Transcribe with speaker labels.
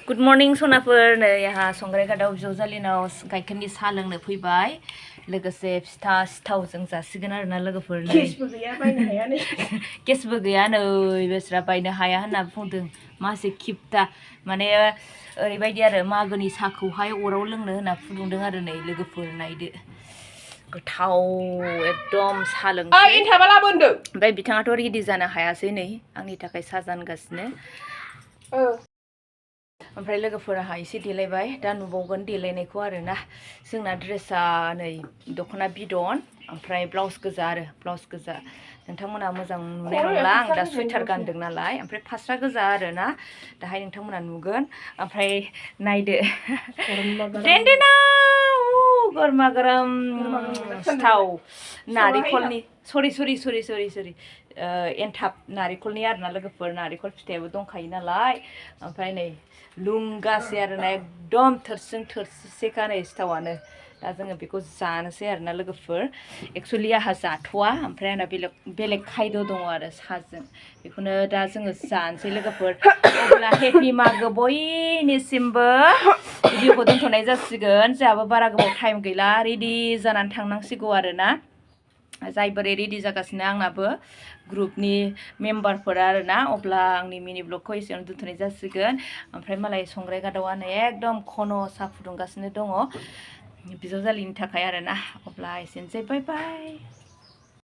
Speaker 1: good morning सनाफोर नै आंहा संग्रायघाटआव बिजावजालिनाव गाइखेरनि साहा लोंनो फैबाय लोगोसे फिथा सिथावजों जासिगोन आरोना लोगोफोर
Speaker 2: गेसबो गैया बायनो हाया नै
Speaker 1: गेसबो गैया नै बेस्रा बायनो हाया होनना बुंदों मासे खिप्ता माने ओरैबायदि आरो मागोनि साहाखौहाय अराव लोंनो होनना फुदुंदों आरो नै लोगोफोर नायदो गोथाव एकदम साहा लोंसै
Speaker 2: एन्थाबा लाबोदो
Speaker 1: ओमफ्राय बिथाङाथ' रेडि जानो हायासै नै आंनि थाखाय साहा जानगासिनो ओमफ्राय लोगोफोराहा एसे देलायबाय दा नुबावगोन देलायनायखौ आरोना जोंना ड्रेसा नै दख'ना बिदन ओमफ्राय ब्लाउस गोजा आरो ब्लाउस गोजा नोंथांमोना मोजां नुनाय नंला आं दा सुइटार गानदों नालाय ओमफ्राय फास्रा गोजा आरोना दाहाय नोंथांमोना नुगोन ओमफ्राय नायदो देन्देना गरमा गरम सिथाव नारेंखलनि सरि एन्थाब नारेंखलनि आरोना लोगोफोर नारेंखल फिथाइयाबो दंखायो नालाय ओमफ्राय नै लुंगासै आरोना एकदम थोरसिं थोरसिसेखा नै सिथावानो दा जोङो बेखौ जानोसै आरोना लोगोफोर एक्सुवेलि आंहा जाथ'वा ओमफ्राय आंना बेलेग खायद' दङ आरो साहाजों बेखौनो दा जोङो जानोसै लोगोफोर अब्ला हेपि मागो बयनिसिमबो भिडिअखौ दोनथ'नाय जासिगोन जोंहाबो बारा गोबाव टाइम गैला रेडि जानानै थांनांसिगौ आरोना जायफोर रेडि जागासिनो आंनाबो ग्रुपनि मेम्बारफोर आरोना अब्ला आंनि मिनि ब्लगखौ एसेयावनो दोनथ'नाय जासिगोन ओमफ्राय मालाय संग्रायघाटआवनो एकदम खन' साहा फुदुंगासिनो दङ बिजावजालिनि थाखाय आरोना अब्ला एसेनोसै बाय बाय